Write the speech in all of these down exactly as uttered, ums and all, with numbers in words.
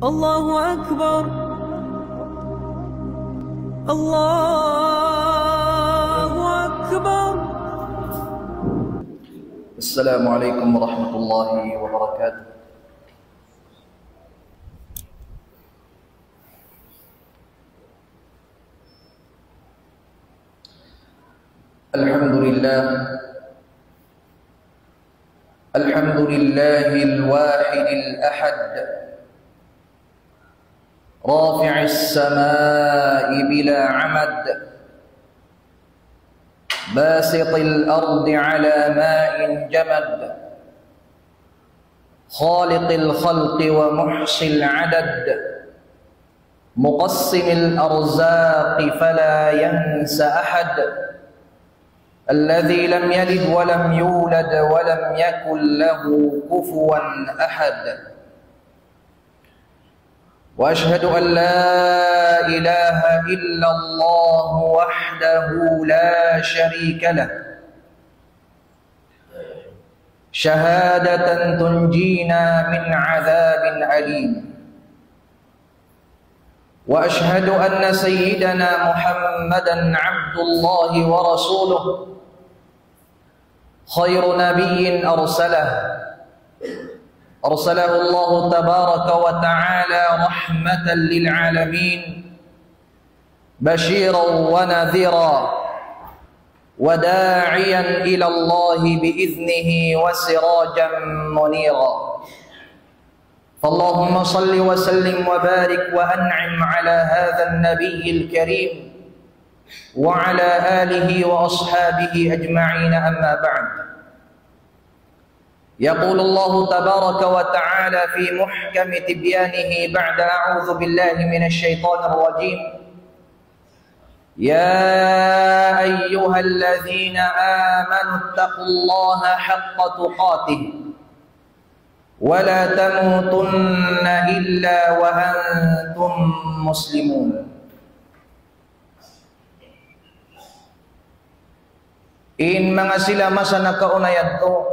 الله أكبر. الله أكبر. السلام عليكم ورحمة الله وبركاته. الحمد لله. الحمد لله الواحد الأحد، رافع السماء بلا عمد، باسط الأرض على ماء جمد، خالق الخلق ومحصي العدد، مقسم الأرزاق فلا ينس أحد، الذي لم يلد ولم يولد ولم يكن له كفوا أحد. وأشهد أن لا إله إلا الله وحده لا شريك له، شهادة تنجينا من عذاب أليم. وأشهد أن سيدنا محمدا عبد الله ورسوله، خير نبي أرسله، أرسله الله تبارك وتعالى رحمة للعالمين، بشيرا ونذيرا، وداعيا إلى الله بإذنه وسراجا منيرا. فاللهم صل وسلم وبارك وأنعم على هذا النبي الكريم وعلى آله وأصحابه أجمعين، أما بعد. يقول الله تبارك وتعالى في محكم تبيانه بعد أعوذ بالله من الشيطان الرجيم: يا أيها الذين آمنوا اتقوا الله حق تقاته ولا تموتن إلا وأنتم مسلمون. In manga sila masa nakauna yadtu,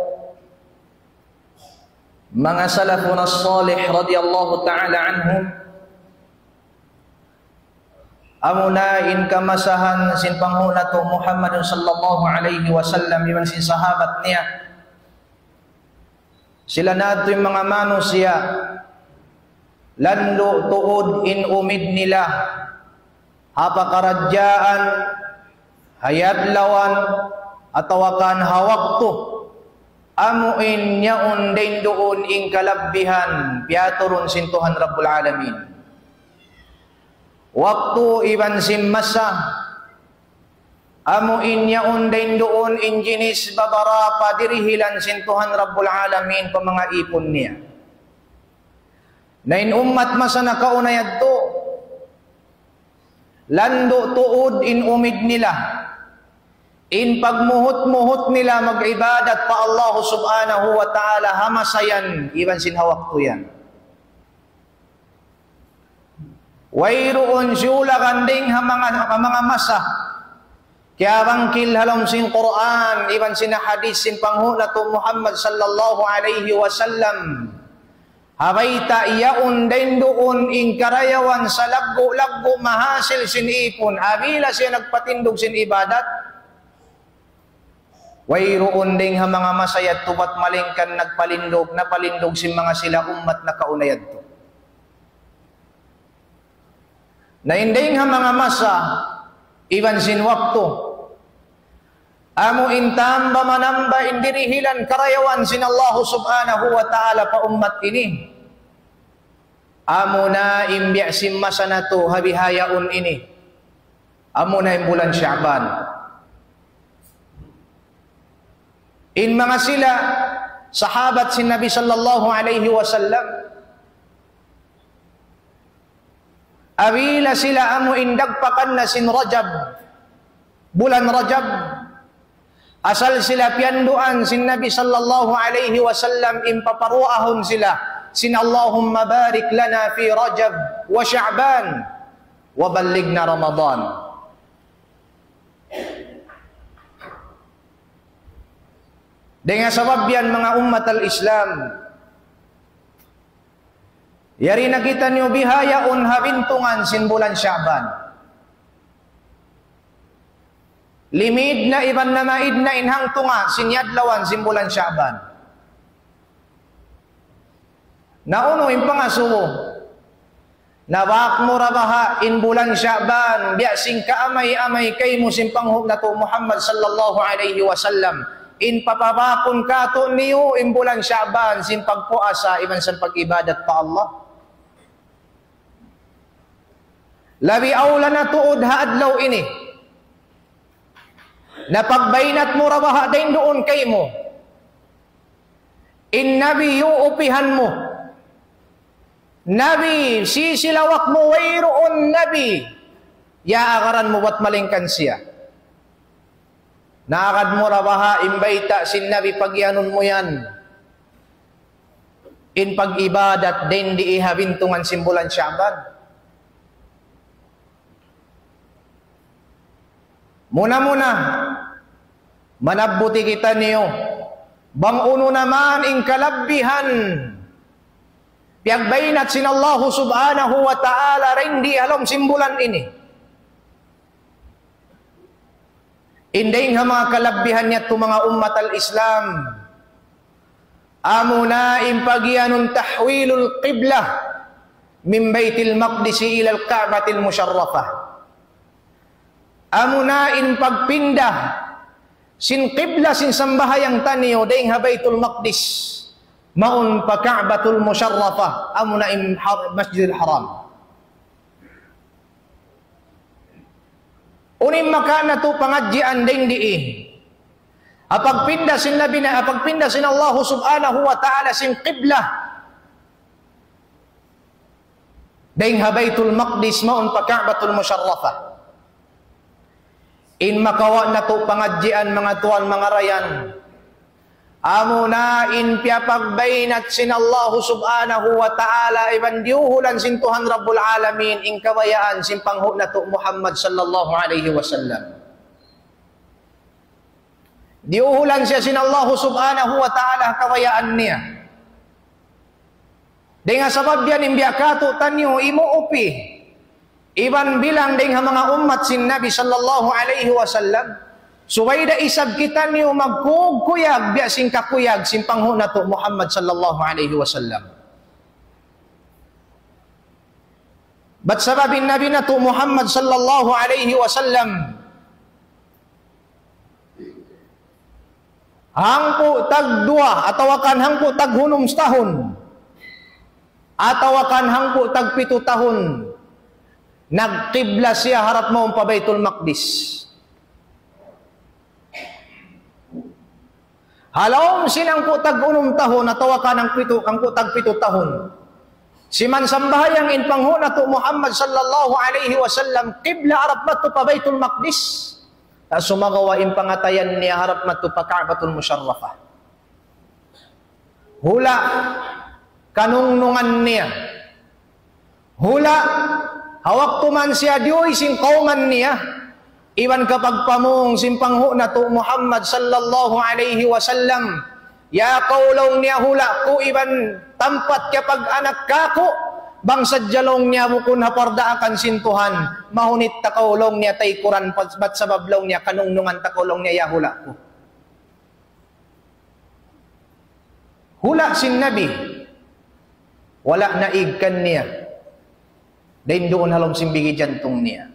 manga salafun as-salih radiyallahu ta'ala anhum, amuna in kamasahan sin panghu' natu' Muhammadun sallallahu alayhi wasallam iban sin sahabat niya. Sila natu' in manga manusiya', landu' tuud in umid nila, ha pakaradjaan, ha adlawan, atawa kan ha waktu, amu in yaun dayn duun in kalabbihan, piyaturun sin Tuhan Rabbul Alamin. Waktu iban sin masa, amu in yaun dayn duun in jinis babarapa dirihilan sin Tuhan Rabbul Alamin pa manga ipun niya. Na in ummat masa nakauna yadtu, landu' tuud in umid nila, in pagmuhut-muhut nila mag-ibadat pa Allah subhanahu wa ta'ala ha masa yan, iban sin ha waktu yan. Wayruun siyulakan dayn ha manga, ha manga masa kiyabangkil ha lawm sin Qur'an iban sin hadith sin panghu' natu' Muhammad sallallahu alayhi wasallam. Ha bayta' yaun dayn duun in karayawan salaggu'-laggu' mahasil sin ipun, apabila siya nagpatindug sin ibadat. Wayruun dayn ha manga masa yadtu bat malaingkan nagpalindug, napalindug sin manga sila ummat nakauna yadtu. Na in dayn ha manga masa iban sin waktu, amu in tamba manamba in dirihilan karayawan sin Allah subhanahu wa ta'ala pa ummat ini. Amu na in biya' sin masa natu' ha bihaun ini. Amu na in bulan Sha'ban. In manga sila sahabat sin Nabi sallallahu alayhi wasallam, apabila sila amu in dagpakan na sin Rajab, bulan Rajab, asal sila piyanduan sin Nabi sallallahu alayhi wasallam in paparuahun sila sin اللهم بارك لنا في رجب وشعبان وبلغنا رمضان. Dayn ha sabab yan manga ummat al-Islam, Yari na kitaniyu bihaun ha bintungan sin bulan Sha'ban. Limid na iban na maid na in hangtunga' sin adlawan sin bulan Sha'ban. Na unu in pangasubu? Nabak mu ra baha' in bulan Sha'ban, biya' sin kaamay-amay kaymu sin panghu' natu' Muhammad sallallahu alayhi wasallam. In papabakun katu' niyu in bulan Sha'ban, sin pagpuasa, iban sin pag-ibadat pa Allah. Labi awla na tuud ha adlaw ini. Na pagbaynat mu ra baha' dayn duun kaymu. In Nabi yuupihan mu. Nabi sisilawak mu, wayruun Nabi yaagaran mu bat malaingkan siya. Naagad mu ra baha' in bayta' sin Nabi pagiyanun mu yan. In pag-ibadat dayn di ha bintungan sin bulan Sha'ban. Muna-muna, manabbuti kitaniyu, bang unu na man in kalabbihan piyagbaynat sin Allahu subhanahu wa ta'ala dayn di ha lawm sin bulan ini. In dayn ha manga kalabbihan niya tu manga ummat al-Islam, amuna in pagiyanun tahwilul qiblah min Baytil Maqdis ilal Ka'batil Musharrafah. Amuna in pagpinda sin qibla sin sambahayang taniyu dayn ha Baytul Maqdis mawn pa Ka'batul Musharrafah, amuna in har-, Masjidil Haram. Unu in makawa' natu' pangadjian dayn di? Ha pagpinda sin Nabi na, ha pagpinda sin Allahu subhanahu wa ta'ala sin qibla dayn ha Baytul Maqdis mawn pa Ka'batul Musharrafah. In makawa' natu' pangadjian, manga tuwan, manga dayahan, amuna in piyapagbaynat sin Allahu subhanahu wa ta'ala iban diyuhulan sin Tuhan Rabbul Alamin in kabayaan sin panghu' natu' Muhammad sallallahu alayhi wasallam. Diyuhulan siya sin Allahu subhanahu wa ta'ala kabayaan niya. Dayn ha sabab yan in biya' katu' taniyu imuupi iban bilang dayn ha manga ummat sin Nabi sallallahu alayhi wasallam, subay da isab kitaniyu magkuyag-kuyag biya' sin kakuyag sin panghu' natu' Muhammad sallallahu alayhi wasallam. Bat sabab in Nabi natu' Muhammad sallallahu alayhi wasallam hangpu' tagduwa atawa kan hangpu' taghunum tahun atawa kan hangpu' tagpitu tahun, nagqibla siya harap mawn pa Baytul Maqdis. Ha lawm sin hangpu' taghunum tahun atawa kan hangpitu, hangpu' tagpitu tahun, siman sambahayang in panghu' natu' Muhammad sallallahu alayhi wasallam qibla harap madtu pa Baytul Maqdis. Na sumagawa' in pangatayan niya harap madtu pa Ka'batul Musharrafah. Hula' kanungnungan niya. Hula' ha waktu man siya diyuy sin kawman niya, iban kapagpamung sin panghu' natu' Muhammad sallallahu alayhi wasallam, "Ya kaw," laung niya, "hula' ku iban tampat kiyapag-anak kāku', bang sadja," laung niya, "bukun ha pardaakan sin Tuhan, mahunit ta kaw," laung niya, "taykuran, bat sabab," laung niya, "kanungnungan ta kaw," laung niya, "ya hula' ku." Hula' sin Nabi, wala' naig kaniya dayn duun ha lawm sin bigi jantung niya.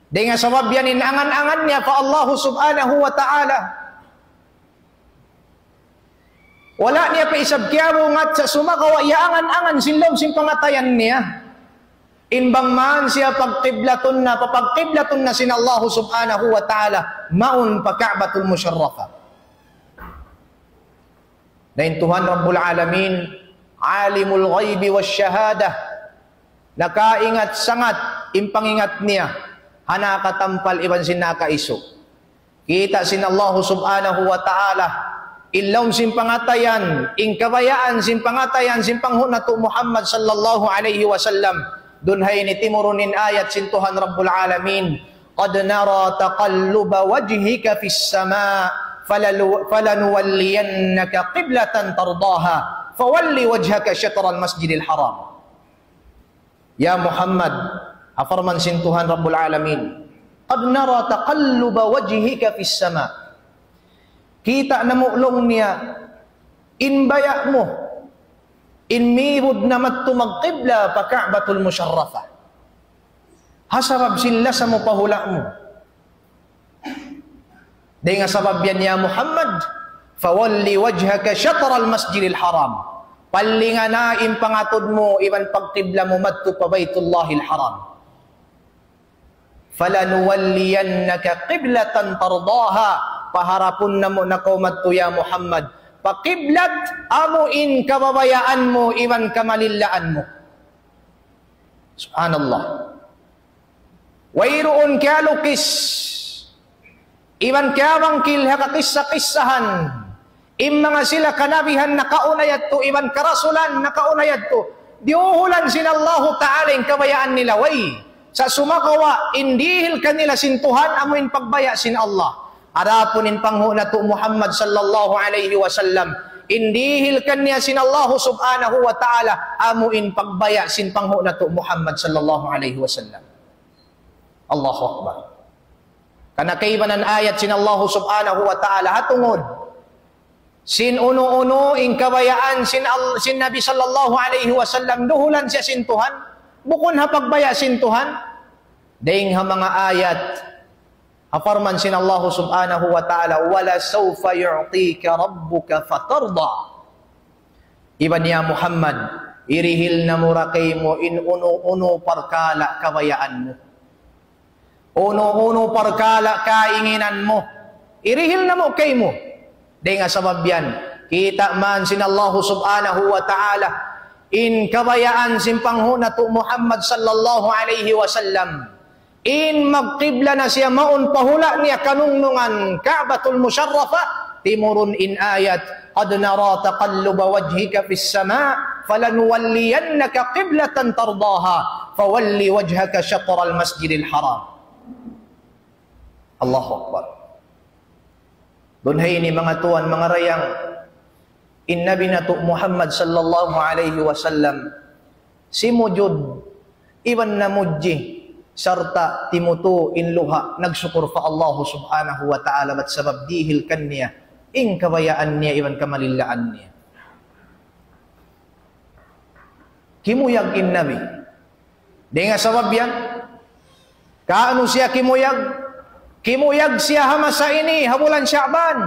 Dayn ha sabab yan in angan-angan niya pa Allahu subhanahu wa ta'ala. Wala' niya pa isab kiyabungat sa sumagawa' iyaangan-angan sin lawm sin pangatayan niya. In bang man siya pagqiblatun na, papagqiblatun na sin Allahu subhanahu wa ta'ala, mawn pa Ka'batul Musharrafah. Na in Tuhan Rabbul Alamin, Alimul Ghaybi Wash Shahadah, nakaingat sangat in pangingat niya, ha nakatampal iban sin nakaisu'. Kita' sin Allahu subhanahu wa ta'ala in lawm sin pangatayan, in kabayaan sin pangatayan sin panghu' natu' Muhammad sallallahu alayhi wasallam. Duun ha ini timurun in ayat sin Tuhan Rabbul Alamin, "قد نرى تقلب وجهك في السماء فلنو-، فلنولينك قبلة ترضاها فول وجهك شطر المسجد الحرام. Ya Muhammad, ha parman sin Tuhan Rabbul Alamin, قد نرى تقلب وجهك في السماء. Kita' namu' laung niya in baya' mu, in mibud na madtu magqibla pa Ka'batul Musharrafah. Ha sabab sin lasa mu pa hula' mu. Dayn ha sabab yan ya Muhammad, فول وجهك شطر المسجد الحرام. Palinga na in pangatud mu iban pagqibla mu madtu pa Baytullahil Haram. فلنولينك قبلة ترضاها. Paharapun namu' na kaw madtu ya Muhammad pa qiblat amu in kababayaan mu iban kamalillaan mu. Subhanallah. Wayruun kiyalukis iban kiyabangkil ha kakissa-kissahan in manga sila kanabihan nakauna yadtu iban karasulan nakauna yadtu. Diyuhulan sin Allahu Ta'ala in kabayaan nila, way. Sa' sumagawa' in dihil kanila sin Tuhan amu in pagbaya' sin Allah. Adapun in panghu' natu' Muhammad sallallahu alayhi wasallam, in dihil kaniya sin Allahu Subhanahu wa Ta'ala amu in pagbaya' sin panghu' natu' Muhammad sallallahu alayhi wasallam. Allahu Akbar. Karna' kaibanan ayat sin Allahu Subhanahu wa Ta'ala ha tungud sin unu-unu in kabayaan sin Al-, sin Nabi sallallahu alayhi wasallam, duhulan siya sin Tuhan, bukun ha pagbaya' sin Tuhan. Dayn ha manga ayat, ha parman sin Allahu Subhanahu wa Ta'ala, ولسوف يعطيك ربك فترضى. Iban ya Muhammad, irihil namu' ra kaymu in unu-unu parkala' kabayaan mu. Unu-unu parkala' kainginan mu, irihil namu' kaymu. Dayn ha sabab yan, kita' man sin Allahu Subhanahu wa Ta'ala in kabayaan sin panghu' natu' Muhammad sallallahu alayhi wasallam. In magqibla na siya mawn pa hula' niya kanungnungan Ka'batul Musharrafah, timurun in ayat, قد نرى تقلب وجهك في السماء فلنولينك قبلة ترضاها فول وجهك شطر المسجد الحرام. Allahu Akbar. Duun ha ini manga tuwan, manga dayang, in Nabi natu' Muhammad sallallahu alayhi wasallam, simujud, iban namudji, sarta' timutu' in luha', nagsukur pa Allahu Subhanahu wa Ta'ala, bat sabab dihil kaniya in kabayaan niya iban kamalillaan niya. Kimuyag in Nabi. Dayn ha sabab yan, kaunu siya kimuyag? Kimuyag siya ha masa ini, ha bulan Sha'ban.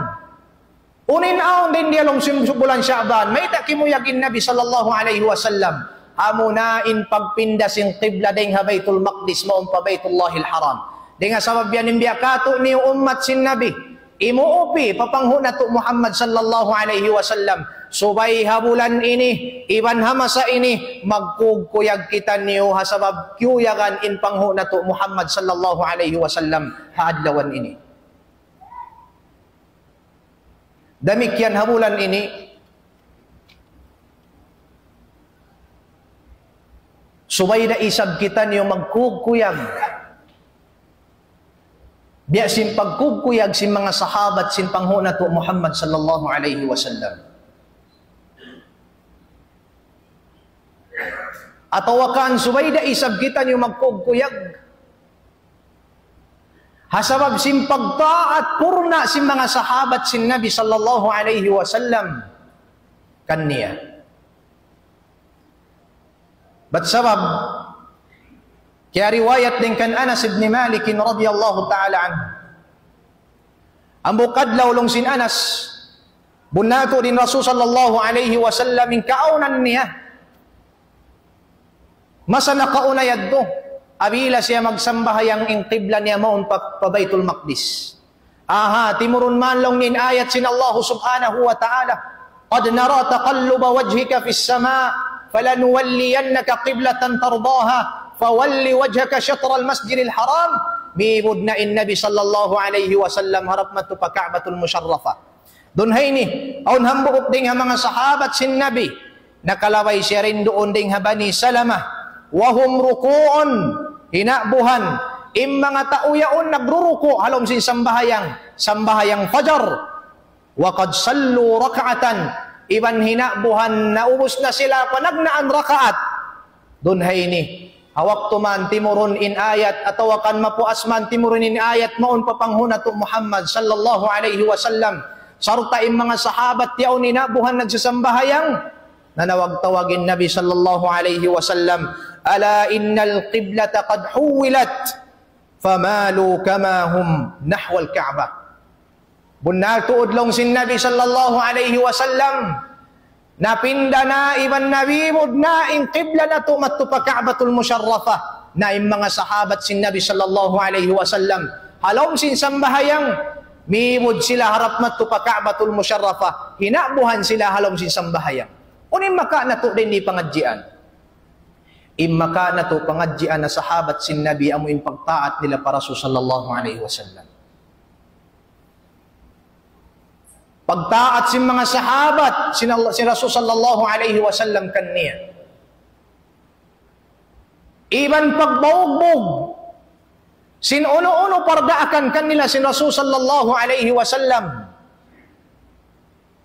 Unu in awn dayn diyalum sin bulan Sha'ban? Mayta' kimuyag in Nabi sallallahu alayhi wasallam? Amuna in pagpinda sin qibla dayn ha Baytul Maqdis mawn pa Baytullahil Haram. Dayn ha sabab yan in biya' katu' niyu ummat sin Nabi, imuupi pa panghu' natu' Muhammad sallallahu alayhi wasallam, subay ha bulan ini iban ha masa ini magkugkuyag kitaniyu ha sabab kiyuyagan in panghu' natu' Muhammad sallallahu alayhi wasallam ha adlawan ini. Damikkiyan ha bulan ini, subay da isab kitaniyu magkugkuyag biya' sin pagkugkuyag sin manga sahabat sin panghu' natu' Muhammad sallallahu alayhi wasallam. Atawa kan subay da isab kitaniyu magkugkuyag ha sabab sin pagtaat purna' sin manga sahabat sin Nabi sallallahu alayhi wasallam kaniya. Bat sabab, kiyariwayat dayn kan Anas ibn Malik radiyallahu ta'ala anhu. Hambuuk adlaw laung sin Anas, bunnal tuud in Rasul sallallahu alayhi wasallam in kaawnan niya. Masa nakauna yadtu, apabila siya magsambahayang in qibla niya mawn pa, pa Baytul Maqdis. Aha, timurun man laung niya in ayat sin Allahu Subhanahu wa Ta'ala. قد نرى تقلب وجهك في السماء فلنولينك قبلة ترضاها فول وجهك شطر المسجد الحرام. Mibud na in Nabi sallallahu alayhi wasallam harap madtu pa Ka'batul Musharrafah. Duun ha ini, awn hambuuk dayn ha manga sahabat sin Nabi, nakalabay siya duun dayn ha Bani Salamah. وهم ركوع, hinabuhan in manga tau yaun nagruruku' ha lawm sin sambahayang, sambahayang fajar. وقد صلوا ركعة, Iban hinabuhan naubus na sila panagnaan rakaat. Duun ha ini, ha waktu man timurun in ayat, atawa kan mapuas man timurun in ayat mawn pa panghu' natu' Muhammad sallallahu alayhi wasallam, sarta' in manga sahabat yaun hinabuhan nagsasambahayang, nanawag-tawag in Nabi sallallahu alayhi wasallam, ألا إن القبلة قد حولت فمالوا كما هم نحو الكعبة. Bunnal tuud laung sin Nabi sallallahu alayhi wasallam, napinda na iban nabimud na in qibla natu' madtu pa Ka'batul Musharrafah. Na in manga sahabat sin Nabi sallallahu alayhi wasallam, ha lawm sin sambahayang, mibud sila harap madtu pa Ka'batul Musharrafah. Hinabuhan sila ha lawm sin sambahayang. Unu in makawa' natu' dayn di pangadjian? In makawa' natu' pangadjian ha sahabat sin Nabi amu in pagtaat nila pa Rasul sallallahu alayhi wasallam. Pagtaat sin manga sahabat sin Allah, sin Rasul sallallahu alayhi wasallam kaniya. Iban pagbaug-bug sin unu-unu pardaakan kanila sin Rasul sallallahu alayhi wasallam.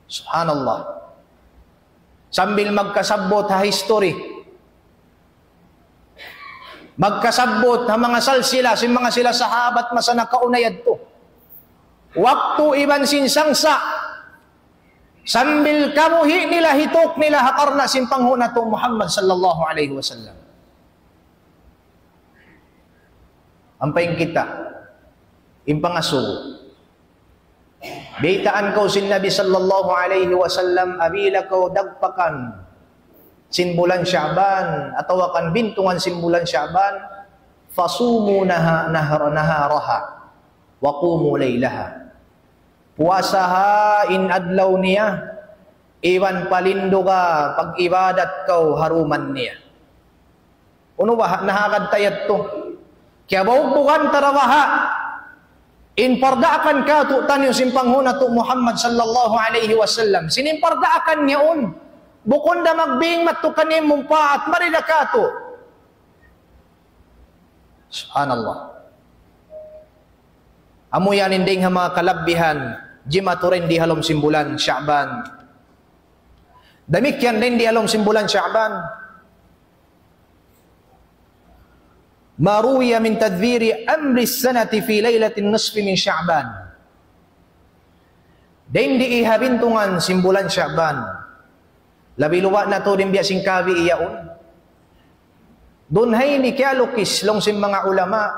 Subhanallah. Sambil magkasabbut ha history, magkasabbut ha manga salsila sin manga sila sahabat masa nakauna yadtu. Waktu iban sin sangsa', sambil kabuhi' nila, hituk nila ha karna' sin panghu' natu' Muhammad sallallahu alayhi wasallam. Ampa in kita, in pangasubu. Baytaan kaw sin Nabi sallallahu alayhi wasallam, apabila kaw dagpakan sin bulan Sha'ban, atawa kan bintungan sin bulan Sha'ban, فصوموا نها-، نهر-، نهارها وقوموا ليلها. Puasaha in adlaw niya, iban palinduga pag-ibadat kaw ha dum niya. Unu baha' nahagad ta yadtu? Kiyabaugbugan ta ra baha' in pardaakan kātu'niyu sin panghu' natu' Muhammad sallallahu alayhi wasallam? Sin in pardaakan niya yaun, bukun da magbing madtu kaniya in mumpaat, mari da kātu'. Subhanallah. Amu yan in dayng ha manga kalabbihan, jimatu dayn di ha lawm sin bulan Sha'ban. Damikkiyan dayn di ha lawm sin bulan Sha'ban. ما روي من تدبير أمر السنة في ليلة النصف من شعبان. Dayn di ha bintungan sin bulan Sha'ban. Labi luba' na tuud in biya' sin kabii yaun. Duun ha ini kiyalukis laung sin manga ulama.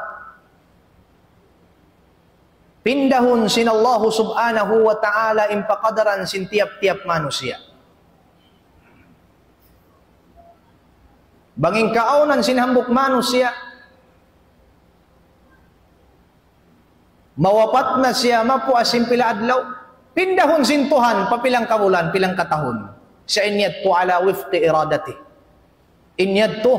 Pindahun sin Allahu subhanahu wa ta'ala in pakadaran sin tiyap-tiyap manusiya'. Bang in kaawnan sin hambuuk manusiya', mawapat na siya, mapuas sin pila adlaw, pindahun sin Tuhan pa pilang kabulan, pilang katahun. Siya in yadtu على وفق إرادته. In yadtu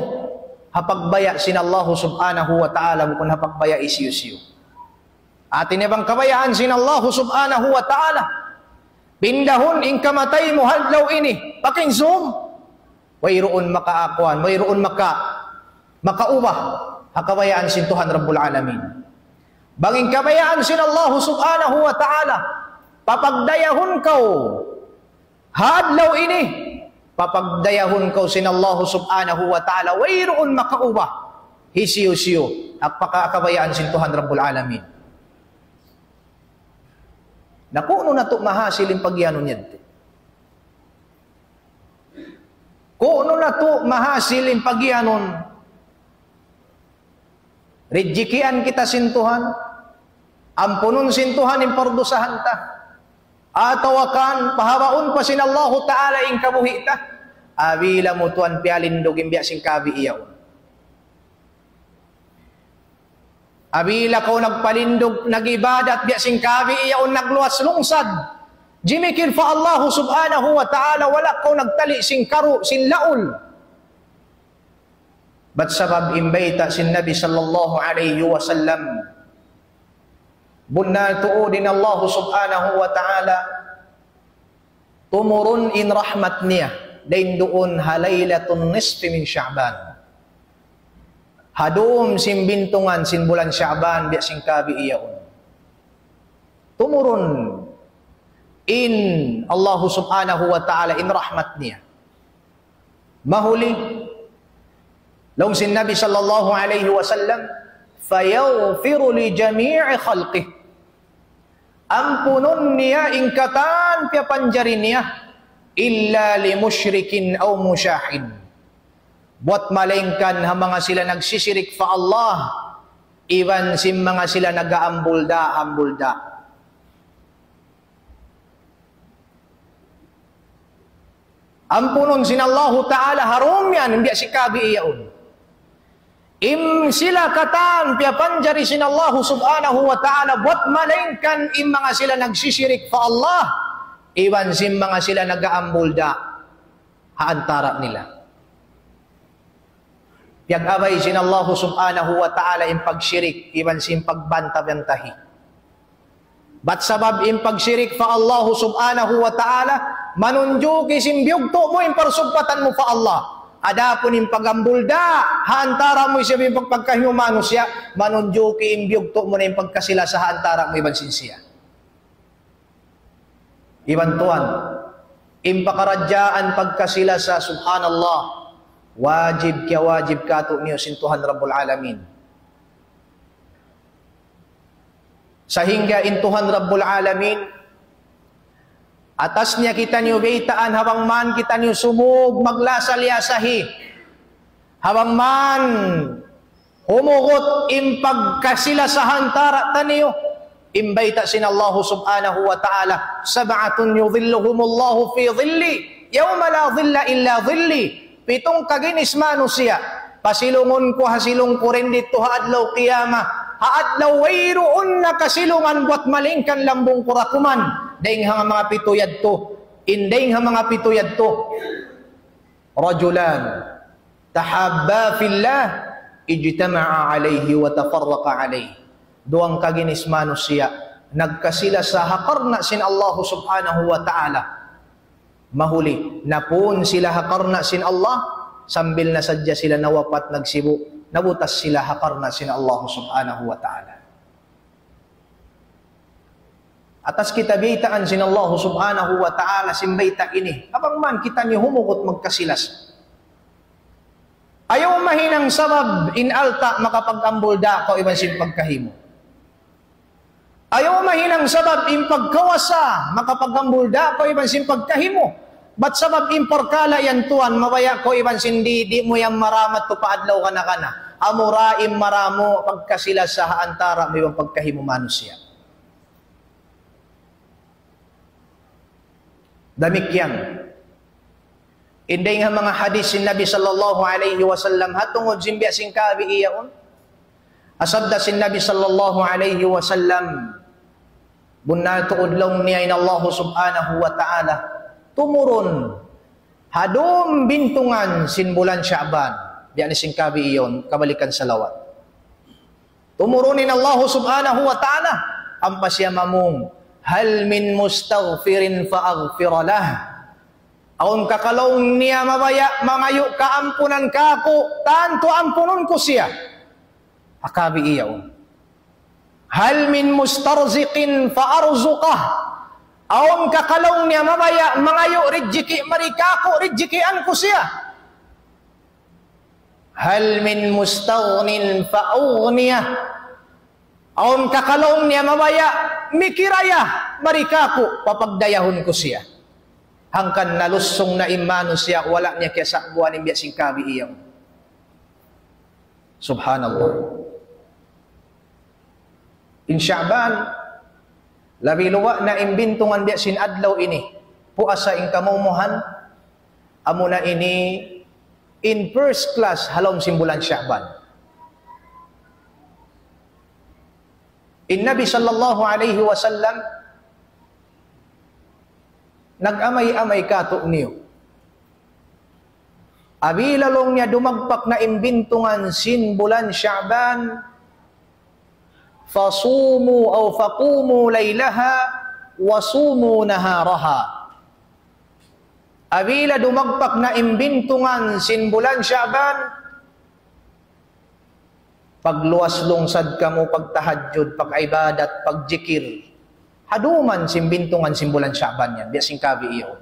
ha pagbaya' sin Allahu subhanahu wa ta'ala, bukun ha pagbaya' hisiyu-siyu. Hati niya bang kabayaan sin Allahu subhanahu wa ta'ala, pindahun in kamatay mu ha adlaw ini, pakinsum, wayruun makaakuan, wayruun maka-, makaubah ha kabayaan sin Tuhan Rabbul Alamin. Bang in kabayaan sin Allahu subhanahu wa ta'ala, papagdayahun kaw ha adlaw ini, papagdayahun kaw sin Allahu subhanahu wa ta'ala, wayruun makaubah hisiyu-siyu, ha pagka-, kabayaan sin Tuhan Rabbul Alamin. Na kunu' natu' mahasil in pagiyanun yadtu? Kunu' natu' mahasil in pagiyanun? Rijikian kita sin Tuhan, ampunun sin Tuhan in pardusahan ta, atawa kan pahabaun pa sin Allahu ta'ala in kabuhi' ta. Apabila mu tuwan piyalindug in biya' sin kabii yaun. Apabila kaw nagpalindug, nag-ibadat, biya' sin kabii yaun, nagluwas lungsad, jimikil pa Allahu subhanahu wa ta'ala, wala' kaw nagtali' sin karu', sin laul. Bat sabab in bayta' sin Nabi sallallahu alayhi wasallam, bunnal tuud in Allahu subhanahu wa ta'ala tumurun in rahmat niya dayn duun ha laylatun nisfi min Sha'ban. Ha dum sin bintungan sin bulan Sha'ban, biya' sin kabii yaun. Tumurun in Allahu subhanahu wa ta'ala in rahmat niya. Mahuli, laung sin Nabi sallallahu alayhi wasallam, فيغفر لجميع خلقه. Ampunun niya in katan piyapanjari niya, إلا لمشرك أو مشاحن. Buwat malaingkan ha manga sila nagsisirik pa Allah, iban sin manga sila nag-aambulda-ambulda. Ampunun sin Allahu Ta'ala ha dunya yan, biya' sin kabi iyaun. In sila katan piyapanjari sin Allahu Subhanahu wa Ta'ala, buwat malaingkan in manga sila nagsisirik pa Allah, iban sin manga sila nag-aambulda ha antara' nila. Piyag-abay sin Allahu Subhanahu wa Ta'ala in pagshirik, iban sin pagbanta-bantahi. Bat sabab in pagshirik pa Allahu Subhanahu wa Ta'ala, manunjuki sin biyugtu' mu in parsugpatan mu pa Allah. Adapun in pag-ambulda ha antara' mu isab in pag-, pagkahi mu manusiya', manunjuki in biyugtu' mu na in pagkasi-lasa ha antara' mu iban sin siya. Iban tuwan, in pakaradjaan pagkasi-lasa, subhanallah, wajib kiyawajib kātu'niyu sin Tuhan Rabbul Alamin. Sahingga in Tuhan Rabbul Alamin, atas niya kitaniyu baytaan, ha bang man kitaniyu sumūg maglasa-liyasahi, ha bang man humugut in pagkasi-lasa ha antara' taniyu, in bayta' sin Allahu Subhanahu wa Ta'ala, سبعة يظلهم الله في ظله يوم لا ظل إلا ظله. Pitung kaginis manusiya', pasilungun ku ha silung ku didtu ha adlaw qiyamah, ha adlaw wayruun na kasilungan buwat malaingkan lambung ku da kuman, dayng ha manga pitu yadtu, in dayng ha manga pitu yadtu. رجلان تحابا في الله اجتمعا عليه وتفرقا عليه. Duwang kaginis manusiya', nagkasi-lasa ha karna' sin Allahu Subhanahu wa Ta'ala. Mahuli, napun sila ha karna' sin Allah, sambil na sadja sila nawapat nagsibu', nabutas sila ha karna' sin Allahu Subhanahu wa Ta'ala. Atas kita baytaan sin Allahu Subhanahu wa Ta'ala sin bayta' ini. Ha bang man kitaniyu humugut magkasi-lasa. Ayaw mahinang sabab in alta' makapag-ambulda kaw iban sin pagkahi mu. Ayaw mahinang sabab in pagkawasa makapag-ambulda kaw iban sin pagkahi mu. Bat sabab in parkala' yan tuwan, mabaya' kaw iban sin di', di' mu yan maramat tu pa adlaw kana-kana. Amura in maramu' pagkasi-lasa ha antara' mu iban pagkahi mu manusiya'. Damikkiyan in dayng ha manga hadith sin Nabi sallallahu alayhi wasallam, ha tungud sin biya' sin kabi iyaun. Sabda sin Nabi sallallahu alayhi wasallam, bunnal tuud laung niya in Allahu Subhanahu wa Ta'ala tumurun ha dūm bintungan sin bulan Sha'ban. Biya' ni sin kabi iyaun, kabalikan salawat. Tumurun in Allahu Subhanahu wa Ta'ala, ampa siya mamung, هل من مستغفر فأغفر له. Awn ka laung niya mabaya' mangayu' kaampunan kāku', tantu ampunun ku siya. Ha kabi iyaun. هل من مسترزق فأرزقه. Awn ka laung niya mabaya' mangayu' rijiki' mari kāku', rijikian ku siya. هل من مستغن فأغنيه. Awn ka laung niya mabaya' mikiraya mari kāku', papagdayahun ku siya. Hangkan nalusung na in manusiya', wala' niya kiyasa'buan in biya' sin kabi iyaun. Subhanallah. In Sha'ban, labi luba' na in bintungan biya' sin adlaw ini, puasa in kamumuhan, amuna ini in first class ha lawm sin bulan Sha'ban. In Nabi sallallahu alayhi wasallam nag-amay-amay kātu'niyu. Apabila laung niya dumagpak na in bintungan sin bulan Sha'ban, فصوموا أو فقوموا ليلها وصوموا نهارها. Apabila dumagpak na in bintungan sin bulan Sha'ban, pagluwas lungsad kamu, pagtahajjud, pag-ibadat, pagjikil. Ha duman sin bintungan sin bulan Sha'ban yan, biya' sin kabi iyaun.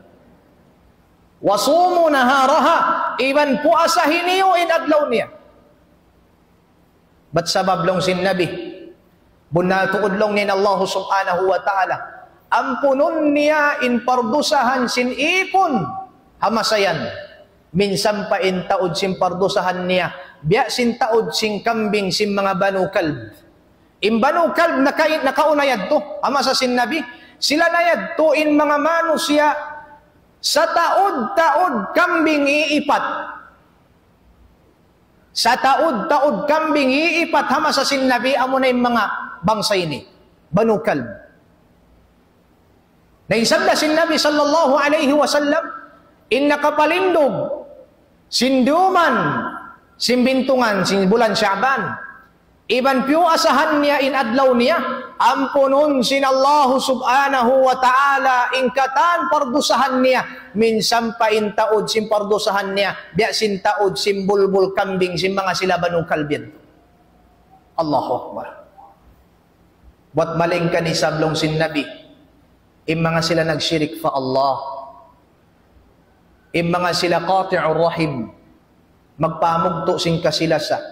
وصوموا نهارها, iban puasahi niyu in adlaw niya. Bat sabab laung sin Nabi, bunnal tuud laung niya in Allah subhanahu wa ta'ala, ampunun niya in pardusahan sin ipun ha masa yan. Minsan pa in taud sin pardusahan niya, biya' sin taud sin kambing sin manga Banu Kalb. In Banu Kalb naka-, nakauna yadtu, ha masa sin Nabi, sila na yadtu in manga manusiya' sataud-taud kambing iipat. Sataud-taud kambing iipat ha masa sin Nabi, amuna in manga bangsa ini, Banu Kalb. Na in sabda sin Nabi sallallahu alayhi wasallam, in nakapalindug sin duman sin bintungan sin bulan Sha'ban, iban piyuasahan niya in adlaw niya, ampunun sin Allahu subhanahu wa ta'ala in katan pardusahan niya, minsan pa in taud sin pardusahan niya, biya' sin taud sin bulbul kambing sin manga sila Banu Kalb yadtu. Allahu Akbar. Bat malayngkan isab laung sin Nabi, in manga sila nagshirik pa Allah, in manga sila qati'ur rahim, magpamugtu' sin kasilasa,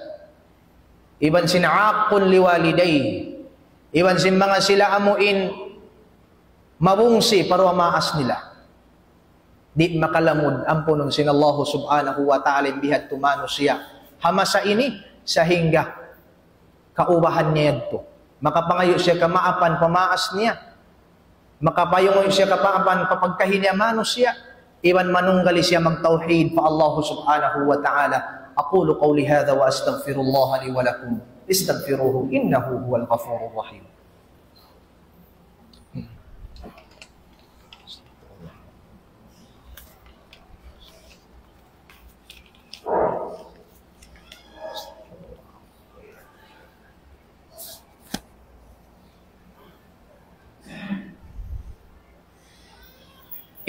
iban sin aqqun liwalidayhi, iban sin manga sila amu in mabungsi pa duwa maas nila. Di' makalamud ampunun sin Allahu subhanahu wa ta'ala in bihadtu manusiya' ha masa ini, sahingga kaubahan niya yadtu. Makapangayu' siya kamaapan pa maas niya. Makapangayu' siya kamaapan pa pagkahi niya manusiya'. Iban manunggali siya magtawhid pa Allah subhanahu wa ta'ala. أقول قولي هذا وأستغفر الله لي ولكم. استغفروه إنه هو الغفور الرحيم.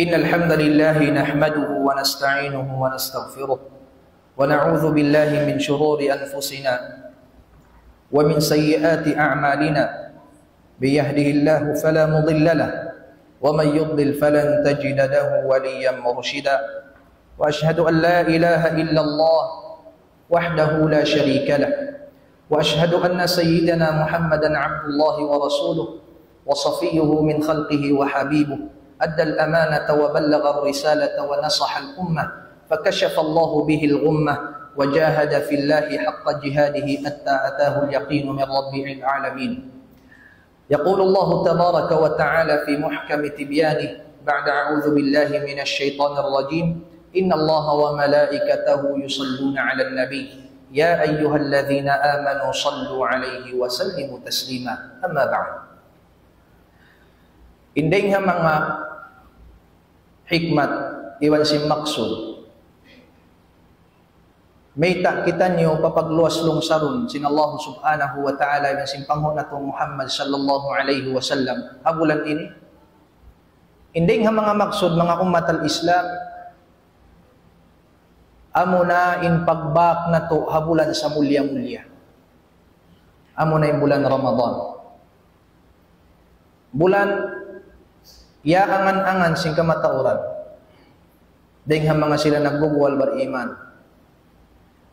إن الحمد لله نحمده ونستعينه ونستغفره، ونعوذ بالله من شرور أنفسنا ومن سيئات أعمالنا. من يهده الله فلا مضل له، ومن يضلل فلن تجد له وليا مرشدا. وأشهد أن لا إله إلا الله وحده لا شريك له، وأشهد أن سيدنا محمدا عبد الله ورسوله، وصفيه من خلقه وحبيبه، أدى الأمانة وبلغ الرسالة ونصح الأمة، فكشف الله به الغمة، وجاهد في الله حق جهاده حتى أتاه اليقين من رب العالمين. يقول الله تبارك وتعالى في محكم تبيانه بعد أعوذ بالله من الشيطان الرجيم: إن الله وملائكته يصلون على النبي، يا أيها الذين آمنوا صلوا عليه وسلموا تسليما. أما بعد. In dayng ha manga hikmat iban sin maksud mayta' kitaniyu papagluwas lungsarun sin Allah subhanahu wa ta'ala iban sin panghu' natu' Muhammad sallallahu alayhi wasallam ha bulan ini. In dayng ha manga maksud, manga ummat al-Islam, amuna in pagbak natu' ha bulan samulliya-mulliya. Amuna in bulan Ramadan. Bulan iyaangan-angan sin kamatauran dayng ha manga sila nagbubuwal bariman.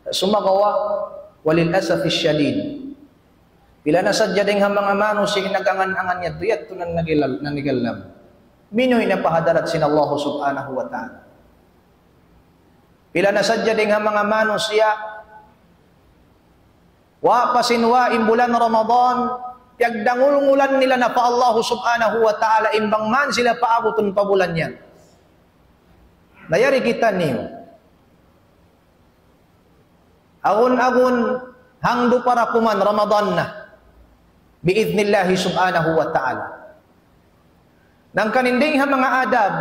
Sumagawa', وللأسف الشديد, pila na sadja dayng ha manga manusiya' in nag-angan-angan yadtu, yadtu na nagilal-, nanigalam. Minuwi' na pa hadarat sin Allah subhanahu wa ta'ala. Pila na sadja dayng ha manga manusiya', wa' pa sin wa' in bulan Ramadan, piyagdangul-ngulan nila na pa Allah subhanahu wa ta'ala in bang man sila paabutun pa bulan yan. Na yari kitaniyu. Agun-agun hangdu pa da kuman Ramadan na. Bi'idhnillahi subhanahu wa ta'ala. Hangkan in dayng ha manga adab,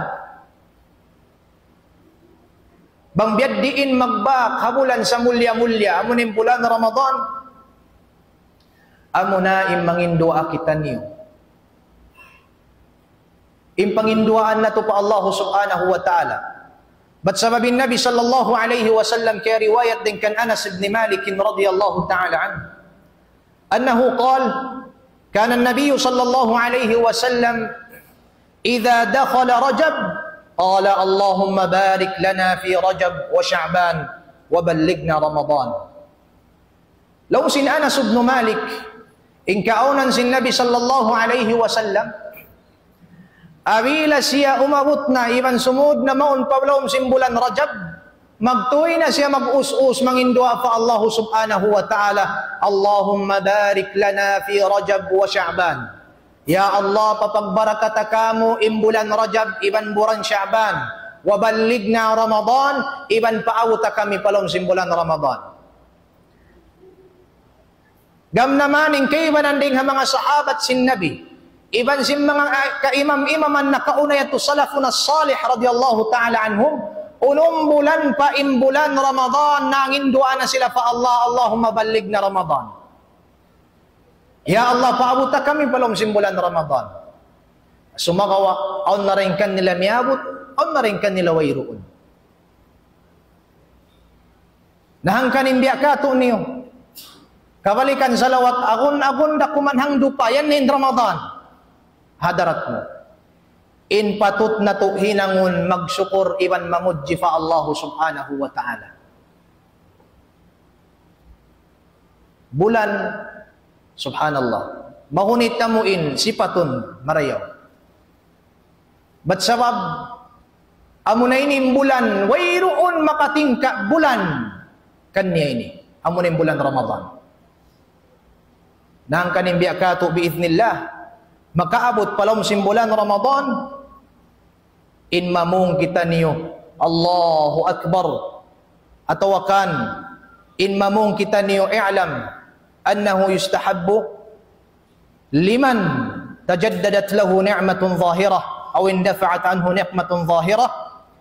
bang biya' diin magbak ha bulan samulliya-mulliya, amun in bulan Ramadan, amuna in manginduwaa kitaniyu. In panginduwaan natu' pa Allah subhanahu wa ta'ala. Bat sabab in Nabi sallallahu alayhi wasallam, kiyariwayat dayng kan Anas ibn Malik radiyallahu ta'ala anhu, أنه قال: كان النبي صلى الله عليه وسلم إذا دخل رجب قال: اللهم بارك لنا في رجب وشعبان وبلغنا رمضان. Laung sin Anas ibn Malik, in kaawnan sin Nabi sallallahu alayhi wasallam, apabila siya umabut na iban sumud na mawn pa lawm sin bulan Rajab, magtuy na siya mag-us-us, mangin duwaa pa Allah subhanahu wa ta'ala, اللهم بارك لنا في رجب وشعبان. Ya Allah, papagbarakata kamu in bulan Rajab iban bulan Sha'ban. وبلغنا رمضان, iban paabuta kami pa lawm sin bulan Ramadan. Gam naman in kaibanan dayn ha manga sahabat sin Nabi, iban sin manga, ah, kaimam-imaman nakauna yadtu salafun as-salih radiyallahu ta'ala anhum, unum bulan pa in bulan Ramadan, nangin duwaa na sila pa Allah, اللهم بلغنا رمضان. Ya Allah, paabuta kami pa lawm sin bulan Ramadan. Sumagawa', awn na dayn kanila miyabut, awn na dayn kanila wayruun. Na hangkan in biya' katu' niyu, kabalikan salawat, agun-agun da kuman hangdupa, yan in Ramadan. Hadarat mu. In patut natu' hinangun magsukur iban mamudji pa Allah subhanahu wa ta'ala. Bulan, subhanallah, mahunit namu' in sipatun marayaw. Bat sabab, amuna ini in bulan, wayruun makatingka' bulan kaniya ini. Amuna in bulan Ramadan. Na hangkan in biya' katu' biiznillah, makaabut pa lawm sin bulan Ramadan, in mamung kitaniyu, Allahu Akbar. Atawa kan, in mamung kitaniyu, اعلم أنه يستحب لمن تجددت له نعمة ظاهرة أو اندفعت عنه نقمة ظاهرة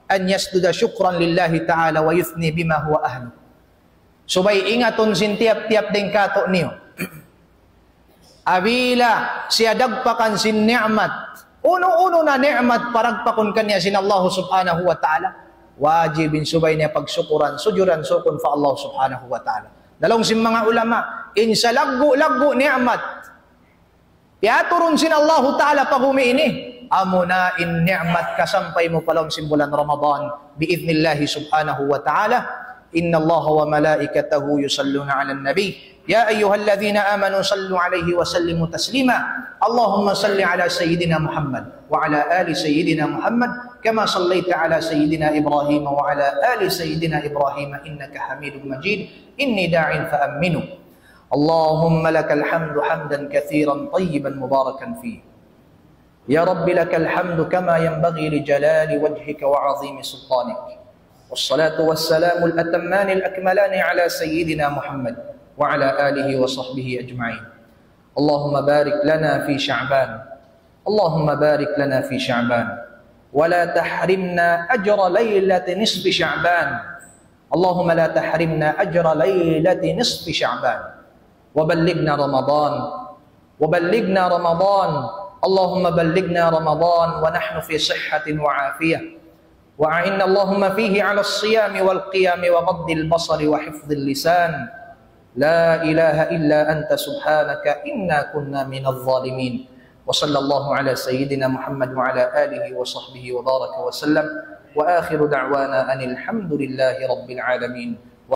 أن يسجد شكرا لله تعالى ويثني بما هو أهله. Subay ingatun sin tiyap-tiyap dayn katu' niyu. Apabila siya dagpakan sin ni'mat, unu-unu na ni'mat paragpakun kaniya sin Allah subhanahu wa ta'ala, wajib in subay niya pagsukuran, sujuran sukun pa Allah subhanahu wa ta'ala. Na laung sin manga ulama, in salaggu'-laggu' ni'mat piyaturun sin Allahu ta'ala pa bumi ini, amuna in ni'mat kasampay mu pa lawm sin bulan Ramadan, biiznillah subhanahu wa ta'ala. إن الله وملائكته يصلون على النبي يا أيها الذين آمنوا صلوا عليه وسلموا تسليما. اللهم صل على سيدنا محمد وعلى آل سيدنا محمد كما صليت على سيدنا إبراهيم وعلى آل سيدنا إبراهيم إنك حميد مجيد. إني داع فأمنوا. اللهم لك الحمد حمدا كثيرا طيبا مباركا فيه. يا رب لك الحمد كما ينبغي لجلال وجهك وعظيم سلطانك. والصلاة والسلام الأتمان الأكملان على سيدنا محمد وعلى آله وصحبه أجمعين. اللهم بارك لنا في شعبان. اللهم بارك لنا في شعبان. ولا تحرمنا أجر ليلة نصف شعبان. اللهم لا تحرمنا أجر ليلة نصف شعبان. وبلغنا رمضان. وبلغنا رمضان. اللهم بلغنا رمضان ونحن في صحة وعافية. وأعنا اللهم فيه على الصيام والقيام وغض البصر وحفظ اللسان. لا إله إلا أنت سبحانك إنا كنا من الظالمين. وصلى الله على سيدنا محمد وعلى آله وصحبه وبارك وسلم. وآخر دعوانا أن الحمد لله رب العالمين.